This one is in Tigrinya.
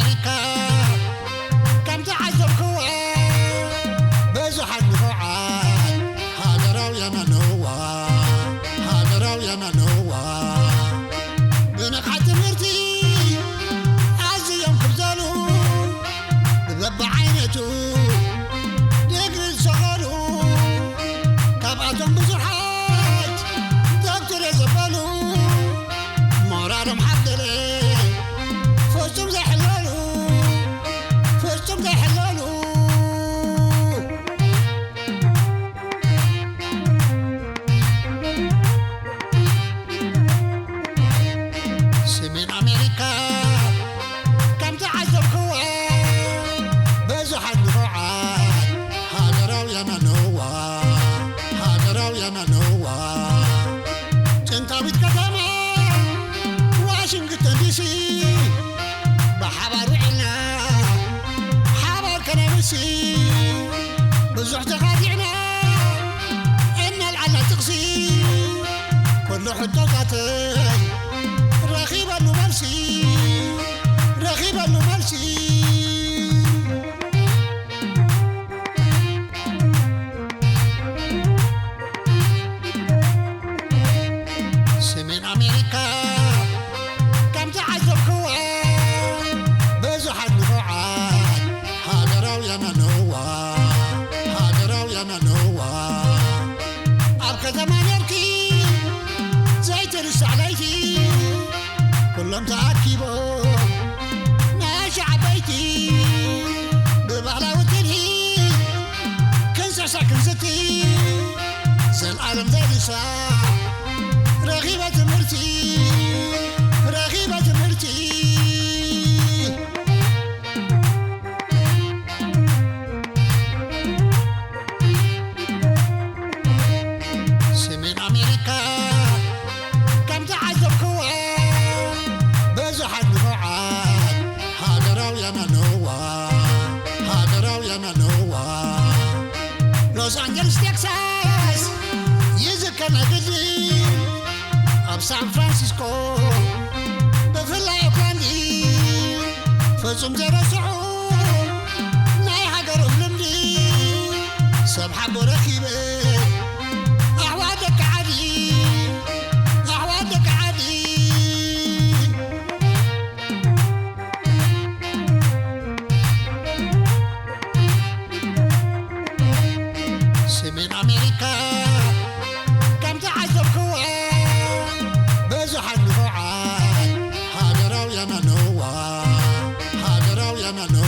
ኣሜሪካ ከም ተዓዘብክዎ ብዙሓት ንፉዓት ሃገራውያን ኣለውዋ፣ ሃገራውያን ኣለውዋ። ብንቕሓት ትምህርቲ ኣዝዮም ክብዘሉ ብበብዓይነቱ ዲግሪ ዝሰቐሉ ካብኣቶም ብዙሓት ዶክተር ዘበሉ ሞራሎም ሓደለ ፍጹም ዘይሕለሉ ፍጹም ዘይሕለሉ። ሰሜን ኣሜሪካ ከም ተዓዘብክዎ ብዙሓት ንፉዓት ሃገራውያን ኣለውዋ፣ ሃገራውያን ኣለውዋ። ጥንታዊት ከተማ ዋሽንግተን ዲሲ ብሓባር ውዒልና ሓባር ከነምሲ ብዙሕ ተኻቲዕና እናልዓልና ጥቕሲ ኩሉ ሕቶታተይ ረኺበሉ መልሲ ረኺበሉ መልሲ። ሰሜን ኣሜሪካ ከም ተዓዘብክዎ ብዙሓት ንፉዓት ሃገራውያን ኣለውዋ፣ ሃገራውያን ኣለውዋ። ኣብ ከተማ ኔርኪ ዘይትርሳዕ ለይቲ ኩሎም ተኣኪቦም ንኣሽ ዓበይቲ ብባህላዊ ትልሂት ክንስዕስዕ ክንስቲ ዘልኣለም ዘይርሳዕ ረኺበ ትምህርቲ ረኺበ ትምህርቲ። ሰሜን ኣሜሪካ ከም ተዓዘብክዎ ብዙሓት ንፉዓት ሃገራውያን ኣለውዋ፣ ሃገራውያን ኣለውዋ። ሎስ ኣንጀለስ ቴክሳስ ይዝከር ናይ ግዲ ኣብ ሳን ፍራንሲስኮ ብፍላይ ኦክላንድ ፍጹም ዘይረስዑ ናይ ሃገሮም ልምዲ ሰብ ሓቦ ረኺበ ኣሕዋት ደቂ ዓዲ ኣሕዋት ደቂ ዓዲ። ሰሜን ኣሜሪካ ከም ተዓዘብክዎ ብዙሓት ንፉዓት ሃገራውያን ኣለውዋ፣ ሃገራውያን ኣለውዋ።